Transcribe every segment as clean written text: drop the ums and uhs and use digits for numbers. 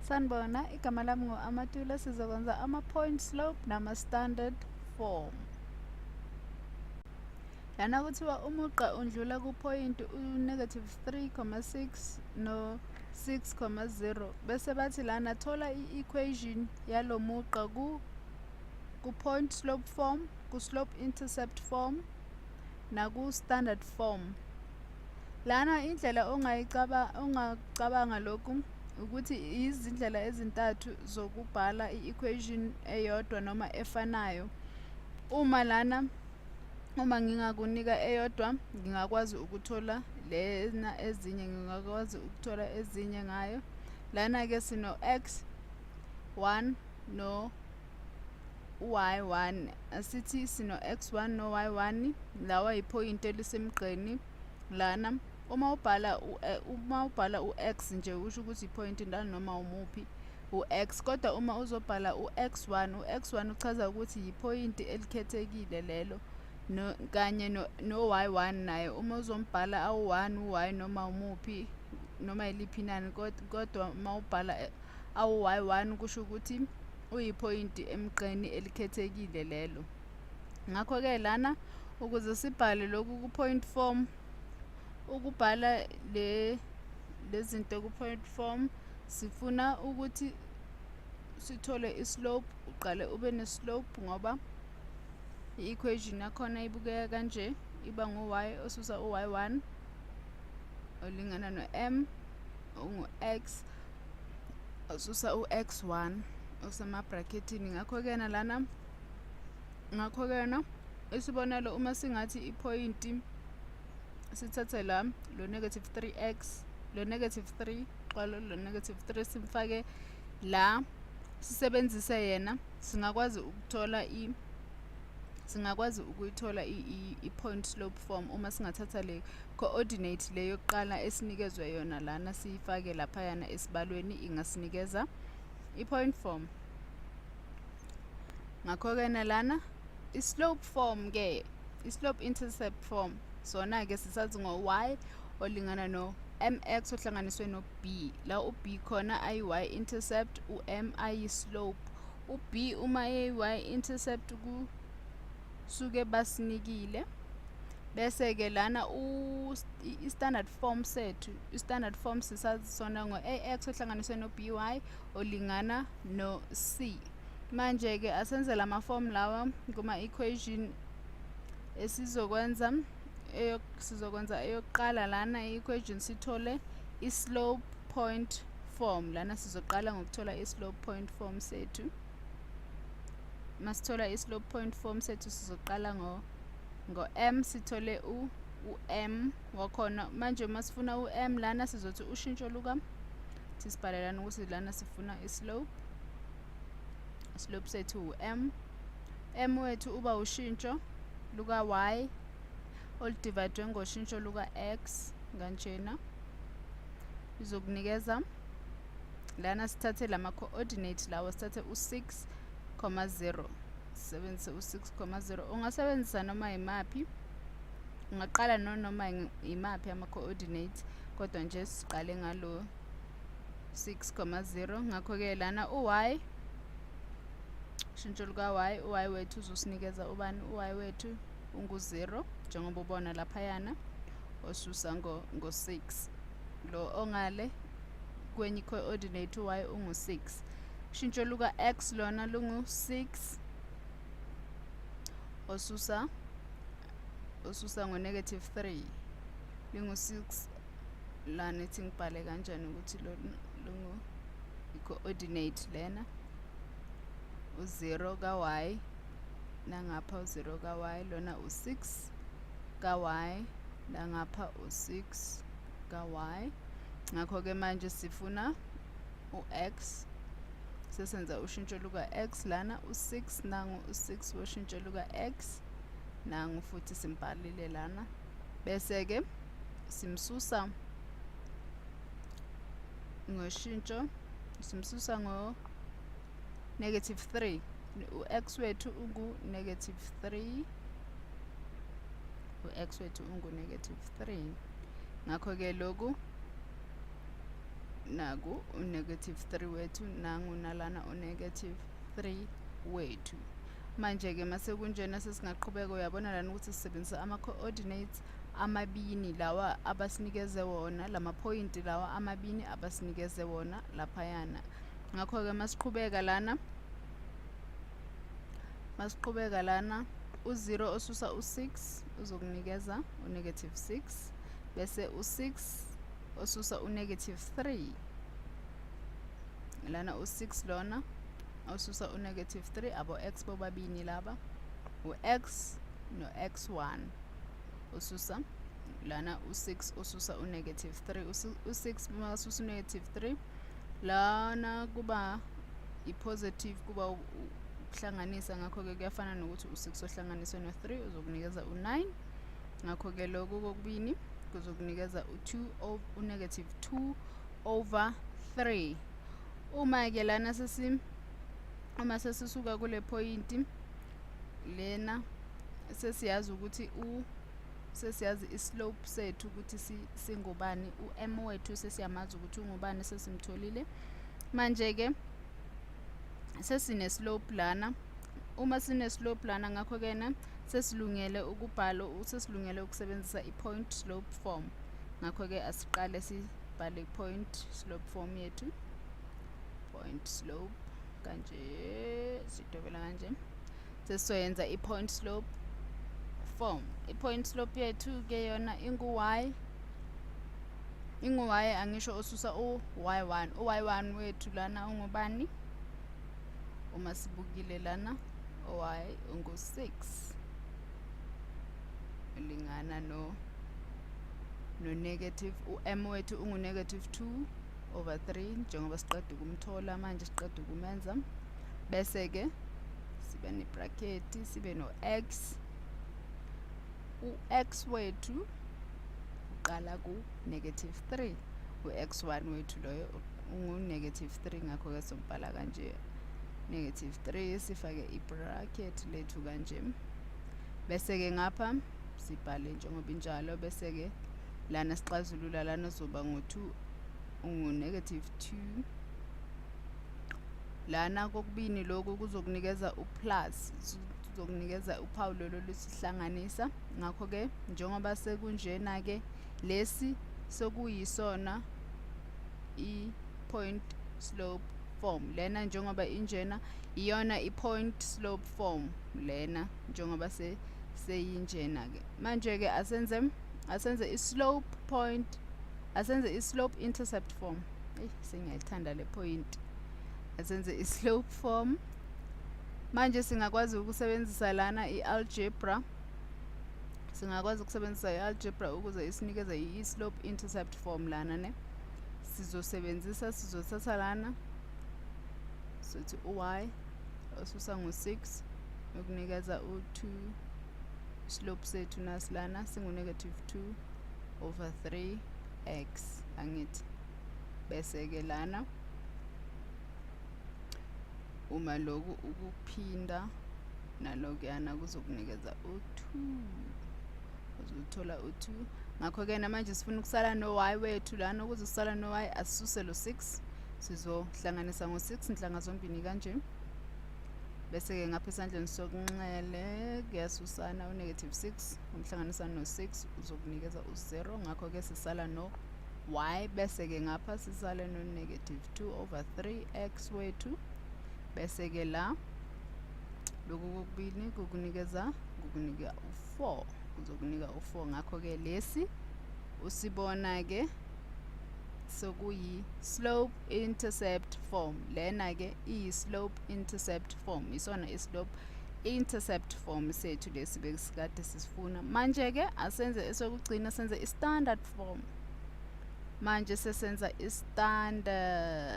Sanibona, igama lami ngu-Amatula. Sizokwenza ama-point slope nama-standard form. Lana kuthiwa umugqa undlula kuphoyinti u-negative 3,6 no-6,0, bese bathi lana thola i-equation yalo mugqa ku-point slope form, ku-slope intercept form naku-standard form. Lana indlela ongacabanga lokhu ukuthi izindlela ezintathu zokubhala i-equation eyodwa noma efanayo. Uma lana uma ngingakunika eyodwa, ngingakwazi ukuthola lena ezinye, ngingakwazi ukuthola ezinye ngayo. Lana-ke sino x 1 no y1. Asithi sino x1 no y1, lawa yiphoyinti elisemgqeni lana. Uma ubhala u-x nje, usho ukuthi iphoyinti noma umuphi u-x, kodwa uma uzobhala u-x1, u-x1 uchaza ukuthi yiphoyinti elikhethekile lelo, no, kanye no-y1 naye uma uzombhala awu-1 u-y noma umuphi, noma yiliphi inani, kodwa uma ubhala awu-y1 kusho ukuthi uyiphoyinti emgqeni elikhethekile lelo. Ngakho-ke lana ukuze sibhale lokhu ku-point form, ukubhala le lezinto ku-point form, sifuna ukuthi sithole i-slope. Uqale ube ne-slope ngoba i-equation yakhona ibukeka kanje, iba ngu-y osusa u-y1 olingana no-m ungu-x osusa u-x1 osemabrakethini. Ngakho-ke lana, ngakho-ke na isibonelo, uma singathi iphoyinti sithathe la lo negative 3x, lo negative 3 qalo, lo negative 3 simfake la, sisebenzise yena, singakwazi ukuyithola i-point slope form uma singathatha le coordinate le yokuqala esinikezwe yona lana, siyifake laphayana esibalweni, ingasinikeza i-point form. Ngakho-ke nalana i-slope form ke, i-slope intercept form sona-ke sisazi ngo-y olingana no-mx ohlanganiswe no-b, la u-b khona ayi-y intercept, u-m ayi-slope. U-b uma eyi-y intercept kusuke basinikile. Bese-ke lana i-standard form sethu, i-standard form sisazi sona ngo-ax ohlanganiswe no-by olingana no-c. Manje-ke asenze lama-form lawa kuma-equation esizokwenza. Sizokwenza eyokuqala lana i-equation, sithole i-slope point form. Lana sizoqala ngokuthola i-slope point form sethu. Masithola i-slope point form sethu, sizoqala ngo-m, sithole u-m wakhona. Manje masifuna u-m lana, sizothi ushintsho luka, sisibhale lana ukuthi lana sifuna i-slope, slope sethu u-m. M wethu uba ushintsho luka-y oludivayidwe ngoshintsho luka-x, kanjena izokunikeza lana. Sithathe lama-coordinate lawo, sithathe u-6,0, sisebenzise u-6,0. Ungasebenzisa noma yimaphi, ungaqala nonoma yimaphi ama-coordinate, kodwa nje siqale ngalo 6,0. Ngakho-ke lana u-y, ushintsho luka-y, u-y wethu uzosinikeza ubani? U-y wethu ungu-0 njengoba ubona laphayana, osusa ngo-6 lo ongale kwenye i-coordinate, u-y ungu-6. Ushintsho luka-x lona lungu-6 osusa ngo-negative 3, lingu-6 lana. Ithi ngibhale kanjani ukuthi lo lungu i-coordinate lena, u-0 ka-y nangapha u-0 ka-y, lona u-6 ka-y nangapha u-6 ka-y. Ngakho-ke manje sifuna u-x, sesenza ushintsho luka-x lana, u-6 nangu, u-6 woshintsho luka-x nangu futhi simbhalile lana, bese-ke simsusa ngoshintsho, simsusa ngo negative 3. U-x wethu ungu-negative 3, u-x wethu ungu-negative 3. Ngakho-ke lokhu Naku u-negative 3 wethu, nangu nalana u-negative 3 wethu. Manje-ke mase kunjena sesingaqhubeka. Uyabona lana ukuthi sisebenzisa ama-coordinates amabini lawa abasinikeze wona, lamaphoyinti lawa amabini abasinikeze wona laphayana. Ngakho-ke masiqhubeka lana u-0 osusa u-6 uzokunikeza u-negative 6, bese u-6 osusa u-negative 3 lana, u-6 lona osusa u-negative 3, abo-x bobabini laba, u-x no-x1 ususa lana u-6 osusa u-negative 3. U-6 makasusa u-negative 3 lana kuba i-positive, kuba ukuhlanganisa. Ngakho-ke kuyafana nokuthi u-6 ohlanganiswe no-3 uzokunikeza u-9. Ngakho-ke lokhu kokubini kuzokunikeza u-2, u-negative 2 over 3. Uma-ke lana sesi uma sesisuka kule phoyinti lena, sesiyazi ukuthi sesiyazi i-slope sethu ukuthi singubani, u-m wethu sesiyamazi ukuthi ungubani, sesimtholile. Manje-ke sesine-slope lana. Uma sine-slope lana, ngakho-ke na sesilungele ukubhala, sesilungele ukusebenzisa i-point slope form. Ngakho-ke asiqale sibhale i-point slope form yethu. Point slope kanje, sidwebela kanje, sesizoyenza i-point slope form. I-point slope yethu-ke yona ingu-y, ingu-y angisho, osusa u-y1. U-y1 wethu lana ungubani? Uma sibukile lana, u-y ungu-6, lingana no negative, u-m wethu ungu-negative 2 over 3, njengoba siqeda ukumthola manje, siqeda ukumenza. Bese-ke sibe ne-bracket, sibe no-x. U-x wethu uqala ku-negative 3, u-x1 wethu loyo ungu-negative 3. Ngakho-ke sombhala kanje, negative 3, sifake i-bracket lethu kanje, bese-ke ngapha sibhale njengoba injalo. Bese-ke lana sixazulula lana, zoba ngo-2, ungu-negative 2 lana. Kokubini lokhu kuzokunikeza u-plus, kuzokunikeza uphawu lolo lusihlanganisa. Ngakho-ke njengoba sekunjena-ke, lesi sekuyisona i-point slope form lena. Njengoba injena, iyona i-point slope form lena njengoba seyinjena-ke. Manje-ke asenze i-slope point, asenze i-slope intercept form. Eyi, sengiyayithanda le point. Asenze i-slope form. Manje singakwazi ukusebenzisa lana i-algebra, singakwazi ukusebenzisa i-algebra ukuze isinikeze i-slope intercept form lana ne. Sizosebenzisa, sizothatha lana, sothi u-y osusa ngo-6 ukunikeza u-2. Slope sethu nasi lana, singu-negative 2 over 3 x, angithi? Bese-ke lana uma lokhu ukuphinda nalokuyana kuzokunikeza u-2, uzothola u-2. Ngakho-ke namanje sifuna ukusala no-y wethu lana. Ukuze sisala no-y, asisuse lo 6, sizohlanganisa ngo-6 nhlanga zombini kanje. Bese-ke ngapha esandleni sokunxele kuyasusana, u-negative 6 umhlanganisa no-6 uzokunikeza u-0. Ngakho-ke sisala no-y, bese-ke ngapha sisale no-negative 2 over 3 x wethu. Bese-ke la lokhu kokubili kukunikeza, kukunika u-4, kuzokunika u-4. Ngakho-ke lesi usibona-ke sokuyi-slope intercept form. Lena-ke iyi-slope intercept form, isona i-slope intercept form sethu lesi besikade sisifuna. Manje-ke asenze esokugcina, senze i-standard form. Manje sesenza i-standard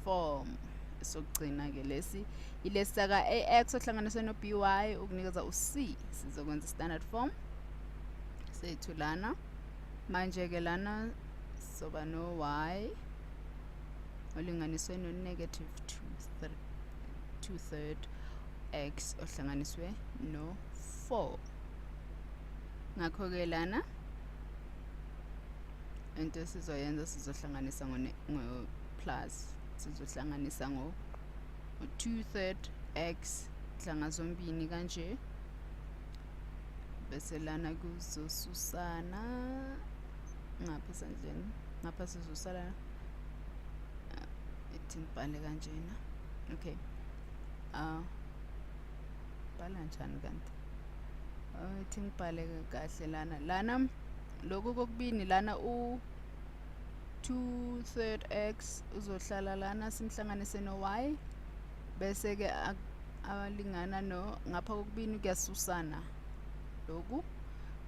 form esokugcina-ke. Lesi ilesi saka-ax ohlanganiswe no-by ukunikeza u-c. Sizokwenza i-standard form sethu lana. Manje-ke lana soba no-y olinganiswe no-negative 2 third x ohlanganiswe no-4. Ngakho-ke lana Into esizoyenza, sizohlanganisa ngo-plus, sizohlanganisa ngo-2/3 x nhlanga zombini kanje, bese lana kuzosusana ngapha esandleni, ngapha sizosala, ithi ngibhale kanjena. Okay, bhala njani kanti? Ithi ngibhale kahle lana lokhu kokubini lana, u-2/3 x uzohlala lana, simhlanganise no-y, bese-ke alingana no, ngapha kokubini kuyasusana lokhu,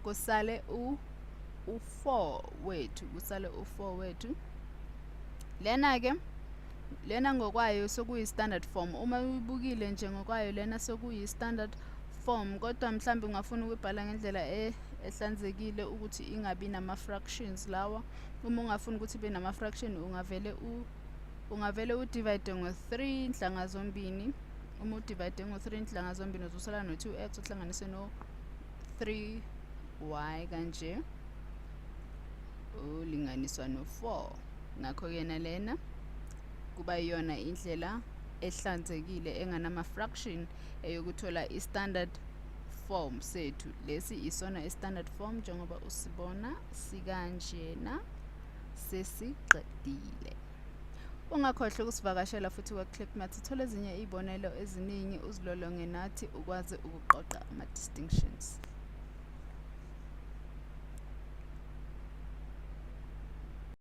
kusale u-4 wethu, kusale u-4 wethu. Lena-ke lena ngokwayo sekuyi-standard form. Uma uyibukile nje ngokwayo, lena sekuyi-standard form, kodwa mhlawumbe ungafuna ukuyibhala ngendlela ehlanzekile ukuthi ingabi nama-fractions lawa. Uma ungafuni ukuthi ibe nama-fraction, ungavele udivide ngo-3 nhlanga zombini. Uma udivide ngo-3 nhlanga zombini, uzosala no-2x uhlanganise no-3y kanje, ulinganiswa no-4. Ngakho-ke nalena kuba iyona indlela ehlanzekile enganama-fraction eyokuthola i-standard form sethu. Lesi isona i-standard form njengoba usibona sikanjena. Sesiqedile. Ungakhohlwa ukusivakashela futhi kwa-Clickmaths, uthole ezinye iy'bonelo eziningi, uzilolonge nathi, ukwazi ukuqoqa ama-distinctions.